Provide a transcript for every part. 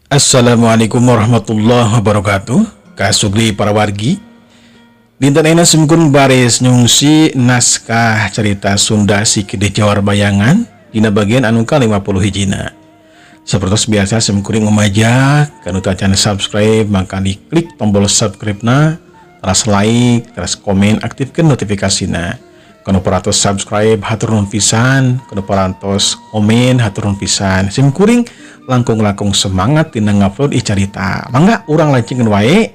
Assalamualaikum warahmatullahi wabarakatuh. Kasugli para wargi. Dinten ayeuna simkuring baris nyungsi naskah cerita Sunda Si Gede Jawar Bayangan dina bagian anu ka-50 hijina. Seperti biasa simkuring ngumajak kanu tacan subscribe maka diklik tombol subscribe na, terus like, terus komen, aktifkan notifikasina. Kanu parantos subscribe hatur nuhun pisan, kanu parantos komen hatur nuhun pisan. Simkuring langkung-langkung semangat dina ngupload i carita. Mangga urang lanjutkeun wae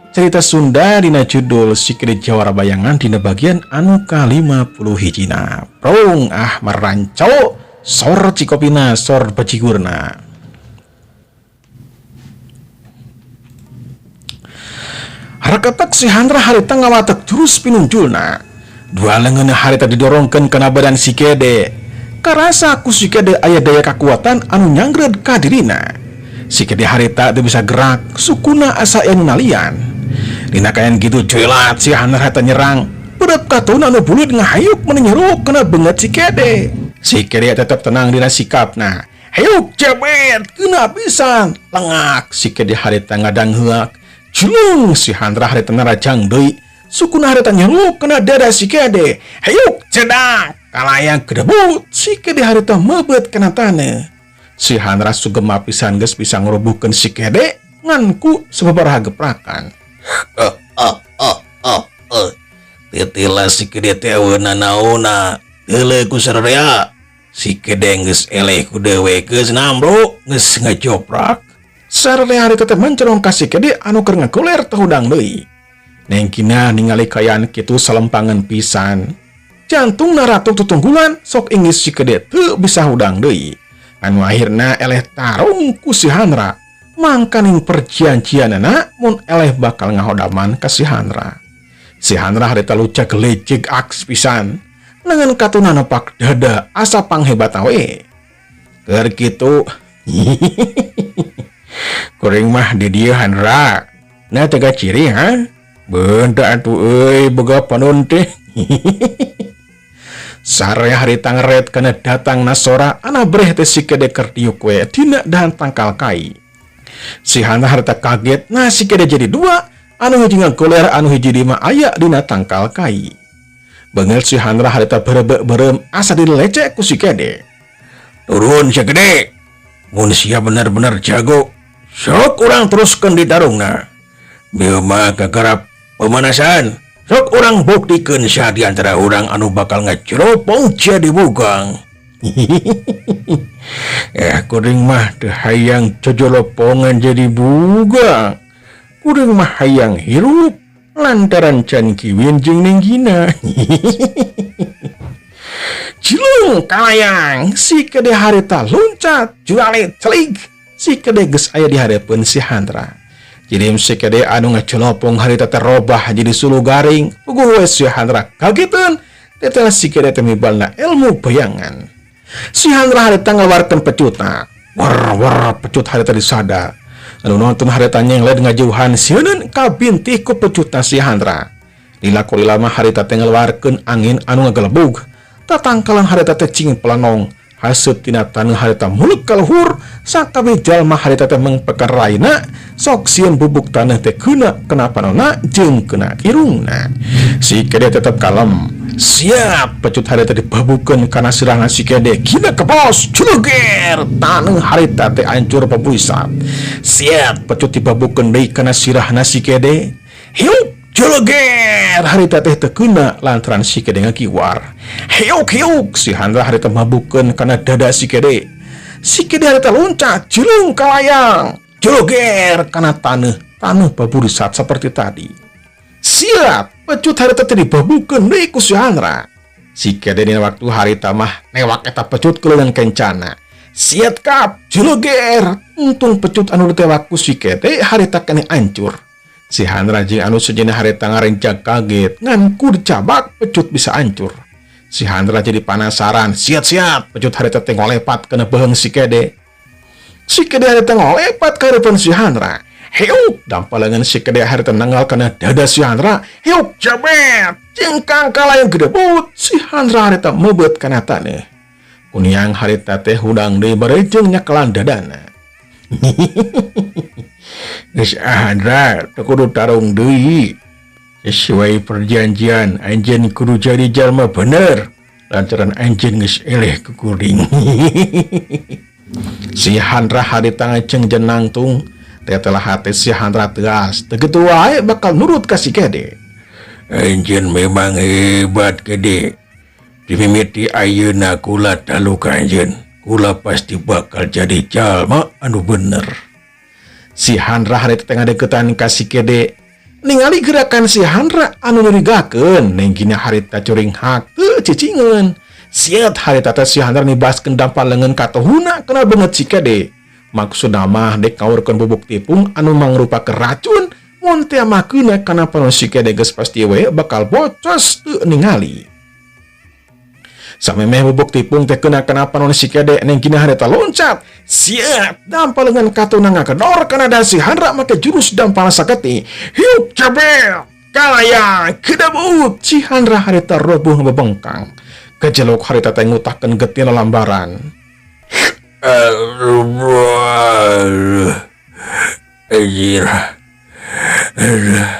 cerita Sunda dina judul Si Gede Jawara Bayangan dina bagian anu ka-50 hijina. Prung ah meranco sor cikopina sor bajigurna. Reketek si Handra harita ngawatek jurus pinunjulna. Dua lengan harita didorongkeun kana badan si Gede. Karasa ku si Gede aya daya kakuatan anu nyangred ka dirina. Si Gede harita teu bisa gerak, sukuna asa aya nu nalian. Dina kaayaan kitu cuilat si Handra harita nyerang. Bedep katuna anu buleud ngahayuk meni nyeruk kana beungeut si Gede. Si Gede tetep tenang dina sikapna. Hayuk jebet kena pisan lengak si Gede harita ngadangheak. Julung si Handra harita narajang deui. Sukuna harita nyeruk kena dada si Gede. Hayuk cedak kalayang gedebut si Gede harita meubeut kana taneuh. Si Handra sugema pisan geus bisa ngurubuhkeun si Gede ngan ku sababaraha geprakan. Titila si Gede teh eueuna naonna. Deuleu ku sararea. Si Gede geus eleh ku dewek geus nambro geus ngajoprak. Sararea harita teh mencerong ka si Gede anu keur ngagoler teh hudang deui. Neng Gina ningali kaayaan kitu salempangan pisan. Jantung naratung tutunggulan sok ingis si Gede teu bisa hudang deui. Anu akhirna eleh tarung ku si Handra. Mangkaning perjanjianana mun eleh bakal ngahodaman ka si Handra. Si Handra harita lucak lecek aks pisan. Lengan katuna nepak dada asa panghebat we. Keur kitu kuring mah di dieu Handra. Nah tega ciri ha? Benda atuh euy boga panon teh. Saraya harita ngeret kana datang nasora ana breh teh si Gede keur diuk we dina dahan tangkal kai. Si Handra harita kaget nah si Gede jadi dua anu hiji ngagoler anu hiji di mah aya dina tangkal kai. Beungeut si Handra harita berebek-berem asa dilecek ku si Gede. Turun si Gede. Mun sia bener-bener jago, sok urang teruskeun di tarungna. Bieu mah kagarap pemanasan. Sok urang buktikeun sia di antara urang anu bakal ngajeropong jadi bugang. Kuring mah teu hayang jojolopongan jadi bugang. Kuring mah hayang hirup lantaran can kiwin jeung Neng Gina. Cilung kalayang si Gede harita loncat juale celik. Si Gede geus aya di hareupeun si Handra. Jadi si Gede anu ngajelopong harita teh robah jadi suluh garing. Puguh we si Handra kageteun tetel si Gede teh mibalna ilmu bayangan. Si Handra harita ngaluarkeun pecutna. War war pecut harita disada. Anu nonton harita nyenglet ngajauhan sieun kabintih ku pecutna si Handra. Dilakoni lama harita teh ngaluarkeun angin anu ngagelebug. Tatangkalan harita teh cing pelanong. Haseup tina taneuh harita muluk ka luhur, sakabeh jalma harita teh mengpekan raina, sok sieun bubuk taneuh teh keuna kena panonna jeung kena irungna. Si Gede tetep kalem. Siap pecut harita dibabukeun kana sirahna si Gede. Gina kebos, culeger, taneuh harita teh hancur pabuisat. Siap pecut dibabukeun deui kana sirahna si Gede. Hiuk culeger, harita teh teu keuna lantaran si Gede ngakiwar. Hiuk hiuk si Handra harita mabukeun kana dada si Gede. Si Gede harita loncat cilung kalayang. Culeger kana taneuh, taneuh baburisat seperti tadi. Siap pecut harita teh dibabukeun deui ku si Handra. Si Gede dina waktu harita mah newak eta pecut ku leungeun kencana. Siap kap culeger, untung pecut anu ditewak ku si Gede harita keneh hancur. Si Handra jeung anu sejenna harita ngarencag kaget ngan ku dicabak pecut bisa hancur. Si Handra jadi panasaran, siap-siap pecut harita teh ngolepat kana beuheung si Gede. Si Gede harita ngolepat ka hareupeun si Handra. Hiuk dampal leungeun si Gede harita nanggal kana dada si Handra. Hiuk jebet jengkang kalayang gedebut si Handra harita meubeut kana taneuh. Kuniang harita teh hudang deui bareujeung nyekelan dadana. Geus ah Handra, teu kudu tarung deui. Sesuai perjanjian, anjeun kudu jadi jalma bener lantaran anjeun geus eleh ku kuring. Si Handra harita ngaceng jenangtung tetelah hati si Handra tegas teu kitu wae bakal nurut ka si Kede. Anjeun memang hebat, Gede. Dimimiti ayeuna kula talu ka anjeun. Kula pasti bakal jadi jalma anu bener. Si Handra harita tengah deketan ka si Kede. Ningali gerakan si Handra anu nyurigakeun, Neng Gina harita curinghak teu cicingeun. Siat harita teh si Handra nibaskeun dampal leungeun katuhuna kana beungeut si Kede. Maksudna mah dek ngawurkeun bubuk tipung anu mangrupakeun racun mun teu makeuna kana panon si Kede geus pasti we bakal bocos teu ningali. Samemeh bubuk tipung teh kena kana panon si Kede, Neng Gina harita loncat. Siap, dampal leungeun katuhuna ngagedor kana dasi Handra make jurus dampal saketi. Hiuk cabel, kalaya, kedebut. Si Handra harita roboh ngebebengkang. Kejelok harita teh ngutahkeun getih lambaran. Aduh, anjir. Aduh.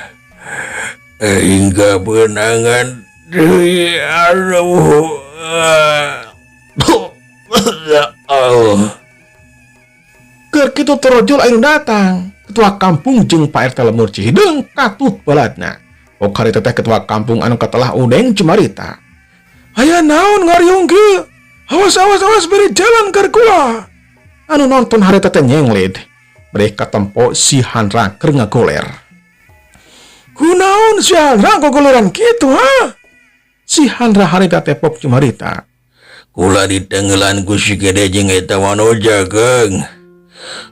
Hingga benangan deui, aduh. Ya Allah. Keur kitu torojol anu datang. Ketua kampung jeung Pak RT Lembur Cihideung katut baladna. Ok harita teh ketua kampung anu katelah udeng cumarita. Aya naon ngariung kieu? Awas, awas, awas, beri jalan keur kula. Anu nonton harita teh nyenglid. Mereka tempo si Handra keur ngagoler. Kunaon si Handra gogoleran kitu, ha? Si Handra harita teh pok cumarita. Kula ditenggelan ku si Gede jeung eta wanoja, Kang.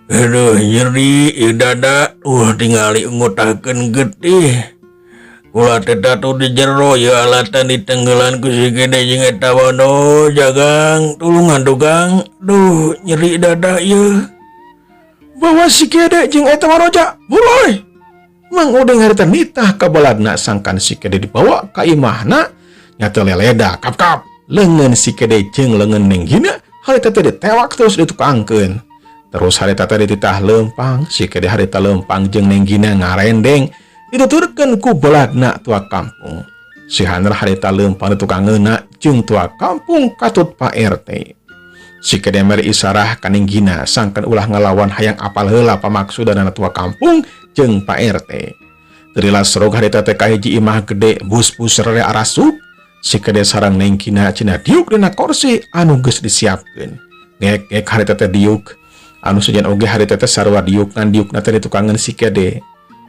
Aduh, nyeri ieu dada, tingali ngutahkeun getih. Kula teh tatu di jero ieu alatan ditenggelan ku si Gede jeung eta wanoja, Kang. Tulungan tuh, Kang. Duh, nyeri dada ieu. Bawa si Gede jeung eta wanoja, buruy. Mang Udeng harita nitah ka baladna sangkan si Gede dibawa ka imahna nyata leleda kap-kap. Leungeun si Gede jeung leungeun Neng Gina harita teh ditewak terus ditukangkeun. Terus harita teh dititah lempang, si Gede harita lempang jeung Neng Gina ngarendeng dituturkeun ku baladna tua kampung. Si Handra harita lempang ditukangeunna jeung tua kampung katut Pak RT. Si Gede mere isarah ka Neng Gina sangkan ulah ngalawan hayang apal heula pamaksudanana tua kampung jeung Pak RT. Terila serog harita teh ka hiji imah gede bus-bus rere arasup. Si Gede sareng Neng Gina cenah diuk dina kursi anu geus disiapkeun. Ngek-ngek harita teh diuk. Anu sejen oge harita teh sarua diuk ngan diukna teh ditukangeun si Gede.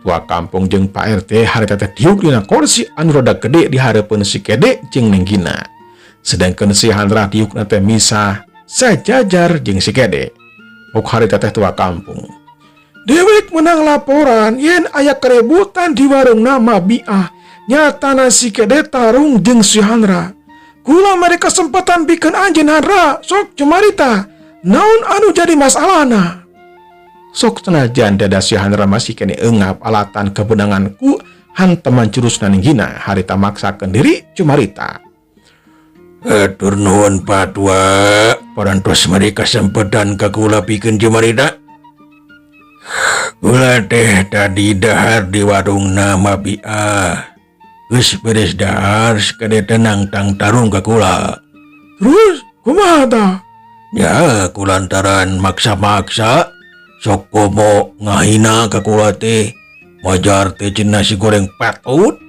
Tua kampung jeung Pak RT harita teh diuk dina kursi anu rada gede di hareupeun si Gede jeung Neng Gina. Sedangkan si Handra diukna teh misah sajajar jeung si Gede. Ok harita teh tua kampung. Dewek menang laporan yen aya kerebutan di warung nama Biah. Nyatana si Gede tarung jeung si Handra. Kula mere kesempatan pikeun anjeun Handra, sok cumarita. Naon anu jadi masalahna? Sok senajan dada si Handra masih kene engap alatan kebenanganku hanteman jurus Neng Gina harita maksakeun diri cumarita. Atur nuhun, Patua, parantos mere kasempatan ka kula pikeun cumarita. Kula teh tadi dahar di warung nama Biah. Geus beres dahar, sakade tenang tang tarung ka kula. Terus kumaha tah? Ya, kulantaran maksa-maksa sok komo ngahina ka kula teh. Wajar teh cenah si goreng patut.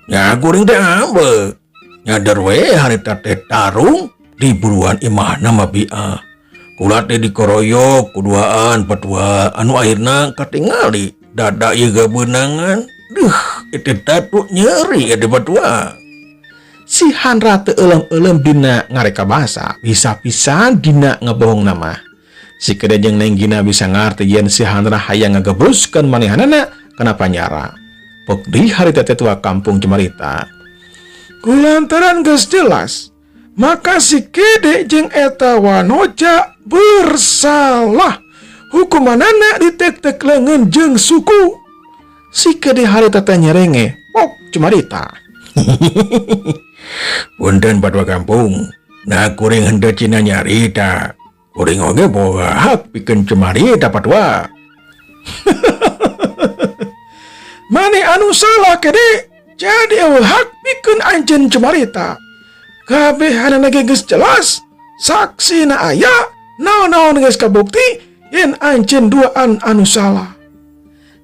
Ya goreng teh ambek. Nyadar we harita teh tarung di buruan imahna mah Biah. Kula teh dikoroyok kuduaan patua anu akhirna katingali dada ieu gabeunangan. Duh, itu tatu nyeri eta patua. Si Handra teu eulem-eulem dina ngareka basa, bisa pisan dina ngebohong nama. Si Gede jeung Neng Gina bisa ngarti yen si Handra hayang ngagebruskeun manehanana kana panyara. Pok di harita teh tua kampung cumarita. Kulantaran geus jelas, maka si Gede jeung eta wanoja bersalah. Hukumanana ditek-tek leungeun jeung suku. Si Gede harita teh nyerenge, pok cumarita. Punten, Patua kampung. Nah, kuring henteu cina nyarita. Kuring oge boga hak pikeun cumarita patwa. Maneh anu salah, Kede, jadi euweuh hak pikeun anjeun cumarita. Kabehanana ge geus jelas, saksina aya, naon-naon geus kabukti yen anjeun duaan anu salah.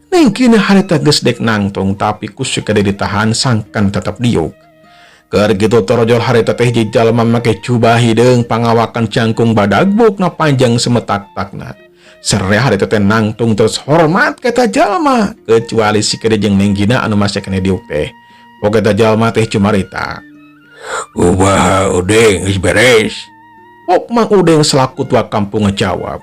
Neng Gina harita geus dek nangtung, tapi ku si Kede ditahan sangkan tetep diuk. Keur kitu torojol harita teh hiji jalma make jubah hideung, pangawakan jangkung badag, buukna panjang semetak-takna. Sere harita teh nangtung terus hormat ka eta jalma, kecuali si Kede jeung Neng Gina anu masih keneh diuk teh. Pok eta jalma teh cumarita. Kumaha, Udeng, geus beres? Pok Mang Udeng selaku tua kampung ngejawab.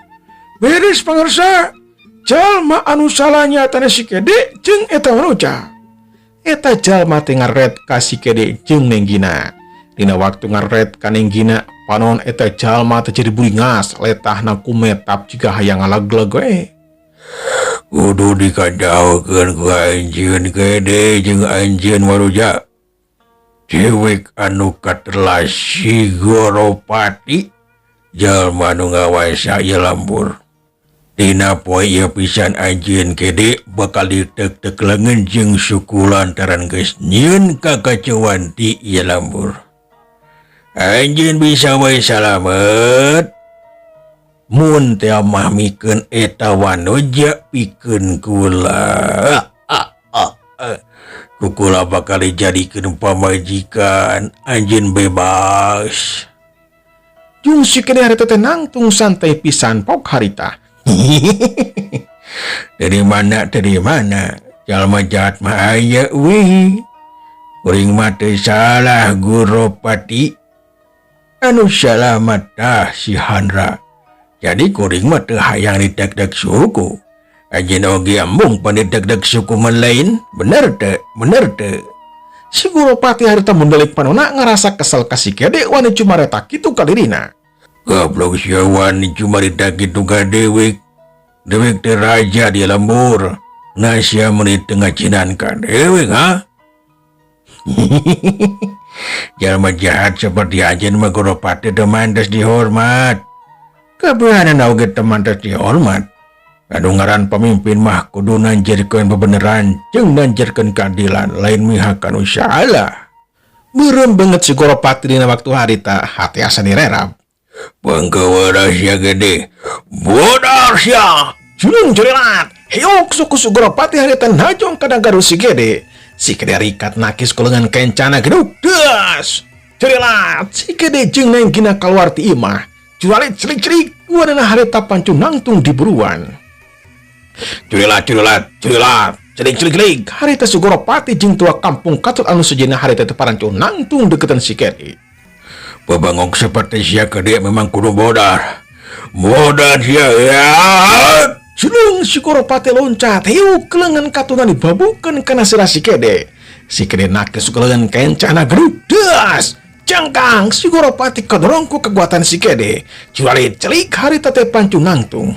Beres, Pangersa, jalma anu salah nyatana si Kede jeung eta manusia. Eta jalma teh ngaret ka si Kede jeung Neng Gina. Dina waktu ngaret ka Neng Gina, panon eta jalma teh jadi buringas, letahna kumetap jiga hayang ngalegleg we. Kudu dikadaokeun ku anjeun, Kede, jeung anjeun, Waruja. Dewek anu katelah si Goropati, jalma anu ngawasa ieu lembur. Dina poe ieu pisan anjeun, Kede, bakal ditek-tek leungeun jeung suku lantaran geus nyieun kakacauan di ieu lembur. Anjeun bisa wae salamet mun teu mah mikeun eta wanoja pikeun kula. Ah, ah, ah. Ku kula bakal dijadikeun pamajikan, anjeun bebas. Jung si Kede harita teh nangtung santai pisan pok harita. Dari mana, dari mana, jalma jahat mah aya weh. Kuring mah teu salah, Guropati. Anu salah mah tah si Handra. Jadi kuring mah teu hayang ditek-tek suku. Anjeun oge embung pan ditek-tek suku mah lain, bener teu? Bener teu? Si Guropati harita mundelik panona ngerasa kesel ka si Kede wani cumareta kitu ka dirina. Goblok sia wani cumarita kitu ka dewek. Dewek teh raja di lembur. Nah, sia meuni teu ngajinan ka dewek, ha? Jalma jahat seperti anjeun mah, Guropati, teu mantes dihormat. Kabehanana oge teu mantes dihormat. Anu ngaran pemimpin mah kudu nanjirkeun bebeneran jeung nanjirkeun keadilan, lain mihak anu salah. Beureum banget si Goropati dina waktu harita, hati asa nirerab. Pangkawarah sia, Gede. Bodar sia. Julung jurilat. Hiuk suku si Goropati harita najong kana garu si Gede. Si Gede rikat nakis ku lengan kencana geduk. Das. Jurilat. Si Gede jeung Neng Gina keluar ti imah. Juralit cerik-cerik. Duanana harita pancu nangtung di buruan. Jurilat, jurilat, jurilat. Cerik, cerik, cerik. Harita si Goropati jeung tua kampung katut anu sejenna harita teh parancu nangtung deketan si Gede. Pebangong seperti sia, Gede, memang kudu bodar. Modar sia ya. Julung si Goropati loncat, hiuk kelengan katuna dibabukeun kana sirah si Kede. Si Kede nakis kelengan kencana geruk das. Cangkang si Goropati kadorong ku kekuatan si Kede. Juralit celik harita teh pancu nangtung.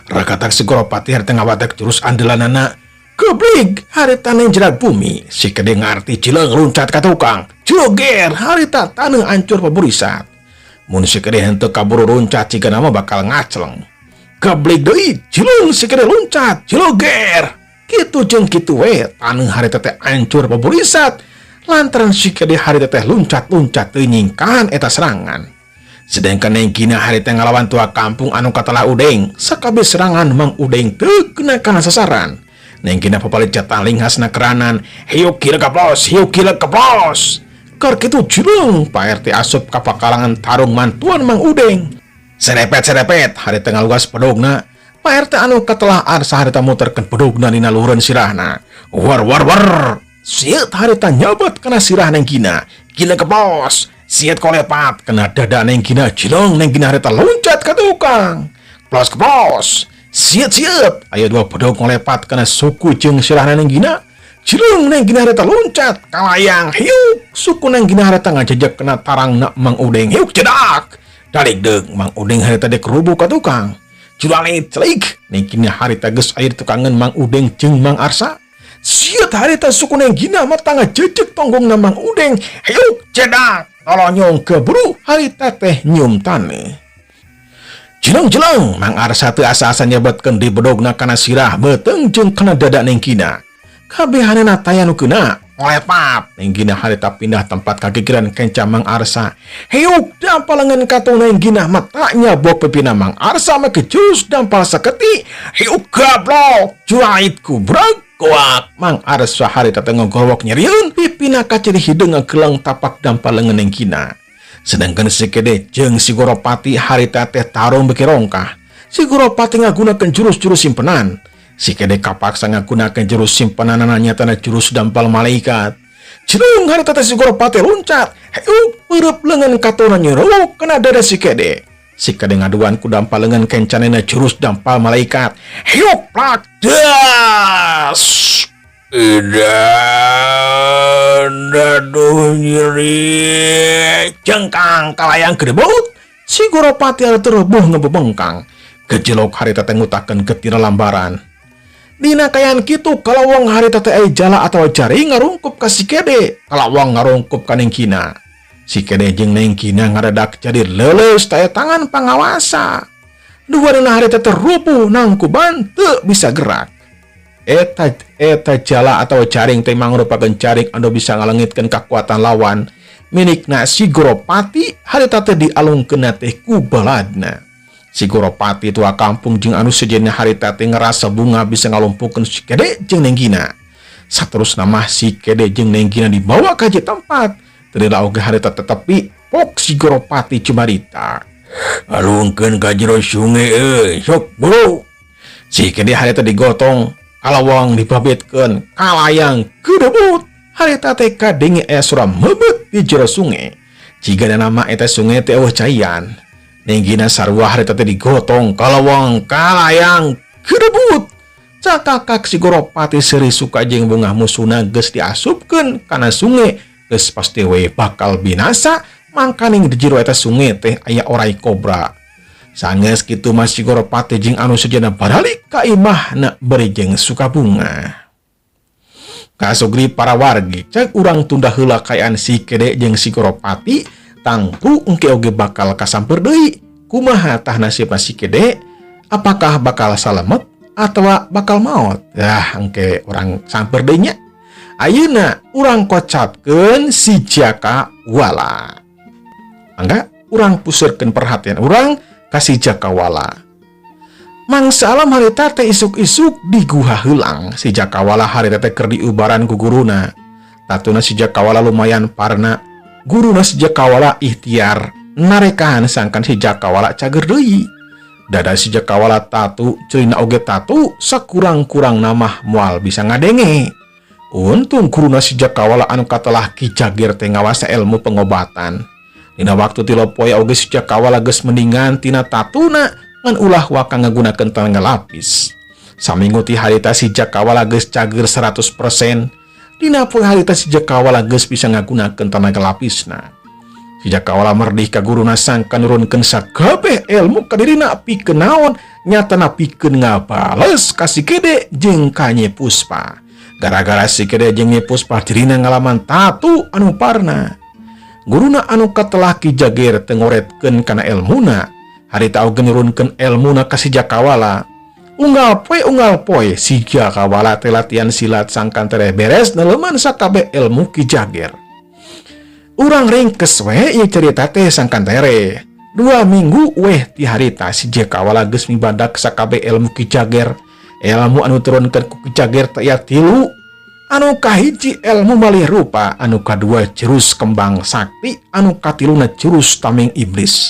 Rakatak si Goropati harita ngawatek jurus andalanana. Geblig harita nenjerat bumi. Si Kede ngarti cileng loncat ka tukang. Joger harita taneuh ancur paburisat. Mun si Kede henteu kaburu loncat, jigana mah bakal ngacleng. Geblig deui, cileng si Kede loncat, joger. Kitu jeung kitu we, taneuh harita teh ancur paburisat. Lantaran si Kede harita teh loncat-loncat teu nyingkahan eta serangan. Sedangkan Neng Gina harita ngalawan tua kampung anu katelah Udeng, sakabeh serangan Mang Udeng teu kena kana sasaran. Neng Gina papalit jataling hasna keranan, hiuk gila keplos, hiuk gila keplos. Keur kitu julung Pak RT asup ka pakalangan tarung mantuan Mang Udeng. Serepet-serepet harita ngaluas pedogna. Pak RT anu katelah Arsa harita muterkeun pedogna dina luhureun sirahna. War war war. Sieut harita nyabat kana sirah Neng Gina. Gila keplos. Sieut kolepat kena dada Neng Gina, jilong Neng Gina harita loncat ka tukang. Plos keplos. Sieut sieut. Aya dua pedog ngolepat kana suku jeung sirahna Neng Gina. Jilong Neng Gina harita loncat kalayang hiuk suku Neng Gina harita ngajejek kena tarang nak Mang Udeng, hiuk jedak. Dalik deuk Mang Udeng harita dek rubuh ka tukang. Juralit celik Neng Gina harita geus aya di tukangan Mang Udeng jeung Mang Arsa. Sieut harita suku Neng Gina mah tangga jejek tonggongna Mang Udeng, hiuk jedak. Tolonyong keburu harita teh nyium taneuh. Jeleng-jeleng Mang Arsa teu asa-asa nyebetkeun di bedogna kana sirah, beuteung jeung kana dada Neng Gina. Kabehanana taya nu keuna. Ngolepap Neng Gina harita pindah tempat kagigiran kenca Mang Arsa. Heuk, dampal lengan katong Neng Gina matanya bok pipina Mang Arsa make jurus dampal saketi. Heuk, gablok juait kubrek kuak. Mang Arsa harita teh ngogorowok nyerieun, pipina kaciri hideung ngagelang tapak dampal lengan Neng Gina. Sedangkan si Kede jeung si Goropati harita teh tarung beki rongkah. Si Goropati ngagunakeun jurus-jurus simpenan. Si Kede kapaksa ngagunakeun jurus simpenanana, nyatana jurus dampal malaikat. Cilung harita teh si Goropati loncat. Heuk, peureub leungeun katona nyeruk kana dada si Kede. Si Kede ngaduan ku dampal leungeun kencanena jurus dampal malaikat. Heuk, plak das. Edan, aduh, nyeri. Jengkang kalayang gedebut. Si Goropati ada terbuh ngebebengkang. Gejelok harita teh ngutakeun getina lambaran. Dina kayan kitu kalawang harita teh aya jala atau jaring ngarungkup ka si Kede. Kalawang ngarungkup ka Neng Gina. Si Kede jeung Neng Gina ngaredak jadi leuleus taya tangan pangawasa. Duanana harita teh rubuh nangkuban teu bisa gerak. Eta eta jala atau jaring teh mangrupakeun jaring anu bisa ngalengitkeun kekuatan lawan. Milikna si Goropati harita teh dialungkeun teh ku baladna. Si Goropati tua kampung jeung anu sejenna harita teh ngerasa bunga bisa ngalumpuhkeun si Kede jeung Neng Gina. Saterusna mah si Kede jeung Neng Gina dibawa ka hiji tempat. Teu oge harita tetepi pok si Goropati cumarita. Alungkeun ka jero sungai euy, sok buru. Si Kede harita digotong, kalawang dibabitkeun, kalayang gedebut. Harita teh kadenge aya suara mebet di jero sungai. Jiga nama eta sungai teh euweuh caian. Neng Gina sarua harita teh digotong, kalawang kalayang gedebut. Cakakak si Goropati seuri suka jeung bungah musuhna geus diasupkeun kana sungai, geus pasti we bakal binasa, mangkaning di jero eta sungai teh aya orai kobra. Sanggeus kitu mah si Goropati jeung anu sejenna baralik ka imahna bari jeung sukabunga. Kasugri para wargi, cek urang tunda heula kaayaan si Kede jeung si Goropati, tangtu engke oge bakal kasamper deui. Kumaha tah nasibna si Kede? Apakah bakal salamet atau bakal maot? Yah, engke urang samper deui nya. Ayeuna urang kocapkeun si Jaka Wala. Mangga urang puseurkeun perhatian urang ka si Jaka Wala. Mangsa alam harita teh isuk-isuk di Guha Heulang. Si Jaka Wala harita teh keur diubaran ku guruna. Tatuna si Jaka Wala lumayan parna. Guruna si Jaka Wala ikhtiar narekahan sangkan si Jaka Wala cager deui. Dada si Jaka Wala tatu, ceulina oge tatu, sakurang-kurang namah moal bisa ngadenge. Untung guruna si Jaka Wala anu katelah Ki Jagir teh ngawasa ilmu pengobatan. Dina waktu 3 poe oge si Jaka Wala geus mendingan tina tatuna, ngan ulah waka ngagunakeun tenaga lapis. Saminggu ti harita si Jaka Wala geus cager 100%. Dina poe harita si Jaka Wala geus bisa ngagunakeun tenaga lapisna. Si Jaka Wala merdih ka guruna sangkan nurunkeun sakabeh ilmu ka dirina pikeun naon, nyatana pikeun ngabales ka si Kede jeung ka Nyi Puspa. Gara-gara si Kede jeung Nyi Puspa dirina ngalaman tatu anu parna. Guruna anu katelah Ki Jagir teu ngoretkeun kana elmuna. Harita oge nurunkeun elmuna ka si Jaka Wala. Unggal poe si Jaka Wala teh latihan silat sangkan tereh beres neleuman sakabeh ilmu Ki Jagir. Urang ringkes we ieu cerita teh sangkan tereh. 2 minggu weh ti harita si Jaka Wala geus mibadak sakabeh ilmu Ki Jagir. Ilmu anu turunkeun ku Ki Jagir teh aya tilu. Anu kahiji ilmu malih rupa, anu kadua jurus kembang sakti, anu katiluna jurus tameng iblis.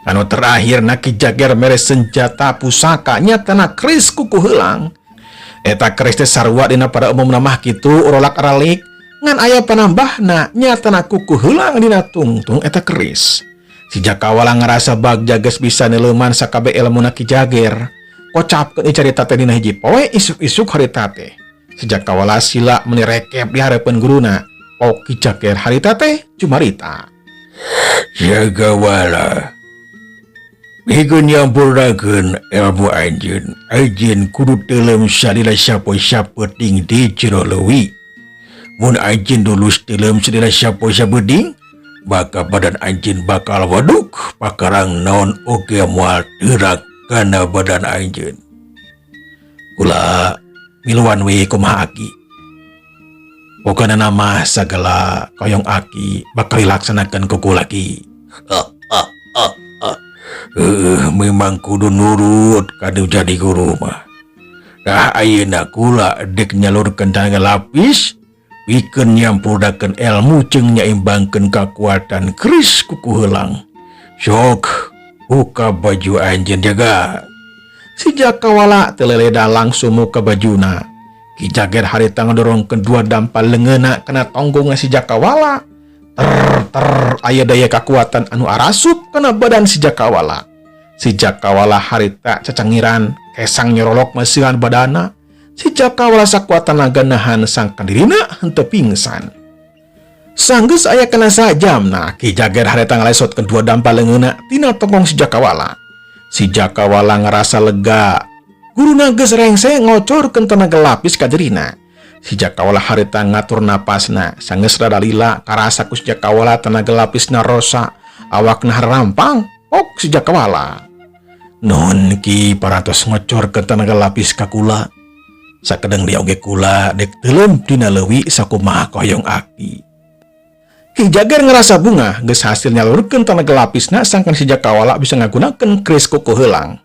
Anu terakhir na Ki Jagir mere senjata pusaka, nyatana keris kuku heulang. Eta keris teh sarua dina pada umumna mah kitu rolak aralik, ngan aya panambahna, nyatana kuku heulang dina tungtung eta keris. Si Jaka Wala ngarasa bagja geus bisa neleuman sakabeh ilmuna Ki Jagir. Kocapkeun ieu carita teh dina hiji poe isuk-isuk harita teh. Si Jaka Wala sila meuni rekep di hareupeun guruna. Pok Ki Jagir harita teh cumarita. Jaka Wala. Pikeun nyampurnakeun ilmu anjeun, anjeun kudu teuleum salila sapoe sapeuting di jero leuwi. Mun anjeun lulus teuleum salila sapoe sapeuting, Maka badan anjeun bakal waduk, pakarang naon oge moal teurak kana badan anjeun. Kula miluan we kumaha Aki. Pokona nama sagala koyong Aki bakal dilaksanakan ku kula, Ki. Memang kudu nurut kanu jadi guru mah. Dah, ayeuna kula dek nyalurkeun tenaga lapis pikeun nyampurnakeun ilmu jeung nyaimbangkeun kakuatan keris kuku heulang. Sok buka baju anjeun, Jaga. Si Jakawala teu leleda langsung muka bajuna. Ki Jager harita ngedorongkeun dua dampal leungeunna kana tonggong si Jakawala. Ter ter, aya daya kakuatan anu arasup kana badan si Jakawala. Si Jakawala harita cacangiran, kesang nyorolok masihan badana. Si Jakawala sakuat tenaga nahan sangkan dirina henteu pingsan. Sanggeus aya kana sajamna, Ki Jager harita ngalesotkeun dua dampal leungeunna tina tonggong si Jakawala. Si Jakawala ngerasa lega. Guruna geus rengse ngocorkeun tenaga lapis ka dirina. Si Jakawala harita ngatur napasna, sanggeus rada lila karasa ku si Jakawala tenaga lapisna rosa, awakna harampang, ok si Jakawala. Nuhun, Ki, parantos ngocorkeun tenaga lapis ka kula. Sakedeng deui oge kula dek teuleum dina leuwi sakumaha koyong Aki. Ki Jager ngerasa bungah geus hasil nyalurkeun tenaga lapisna sangkan si Jakawala bisa ngagunakeun keris kuku heulang.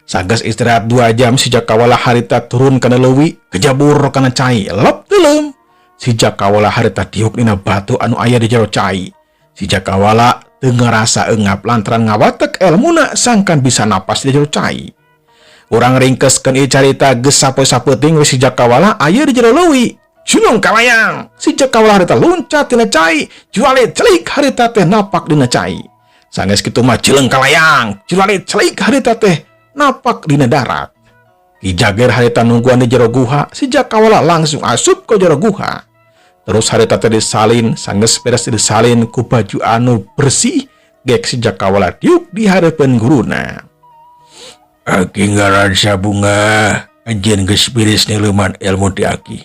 Sageus istirahat 2 jam, si Jakawala harita turun kana leuwi, kejabur kana cai, lep teuleum. Si Jakawala harita diuk dina batu anu aya di jero cai. Si Jakawala teu ngarasa eungap lantaran ngawatek elmuna sangkan bisa napas di jero cai. Urang ringkeskeun ieu carita, geus sapoe-sapeuting we si Jakawala aya di jero leuwi. Julung kalayang, si Jakawala harita luncat tina cai, juale celik harita teh napak dina cai. Sanggeus kitu mah jeleng kalayang, juale celik harita teh napak dina darat. Ki Jager harita nungguan di jero guha, si Jakawala langsung asup ke jero guha. Terus harita teh disalin, sanggeus beres disalin ku baju anu bersih, gek si Jakawala diuk di hareupeun guruna. Aki ngarasa bungah, anjeun geus beres nileuman ilmu ti Aki.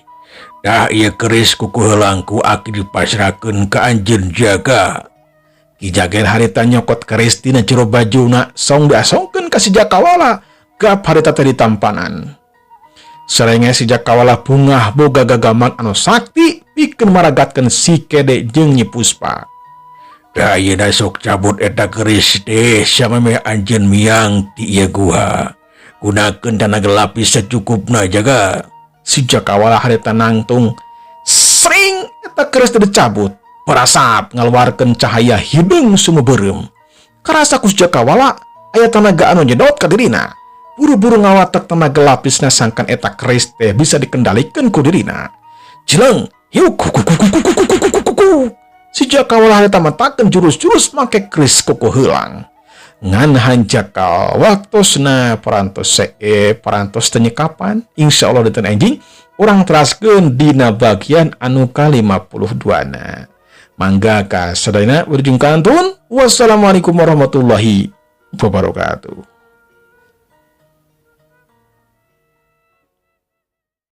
Dah, ieu keris kuku heulang ku Aki dipasrahkeun ka anjeun, Jaga. Ki Jager harita nyokot keris tina jero bajuna, song diasongkeun ka si Jakawala, gap harita teh ditampanan. Serenge si Jakawala bungah boga gagaman anu sakti pikeun maragatkeun si Kede jeung Nyi Puspa. Dah, ayeuna sok cabut eta keris teh samemeh anjeun miang ti ieu guha. Gunakeun tenaga lapis secukupna, Jaga. Si Jakawala harita nangtung, sering eta keris teh dicabut. Barasap ngaluarkeun cahaya hideung sumebeureum. Karasa ku si Jakawala aya tenaga anu nyedot ka dirina. Buru-buru ngawatek tenaga lapisna sangkan eta keris teh bisa dikendalikan ku dirina. Jeleng, hiuk ku ku ku ku ku ku ku ku ku ku. Si Jakawala harita matakeun jurus-jurus make keris kuku heulang. Ngan hanjakal waktosna parantos see, parantos teu nyekapan. Insya Allah dinten enjing urang teraskeun dina bagian anu ka-52 na. Mangga ka sadayana berjung kantun. Wassalamualaikum warahmatullahi wabarakatuh.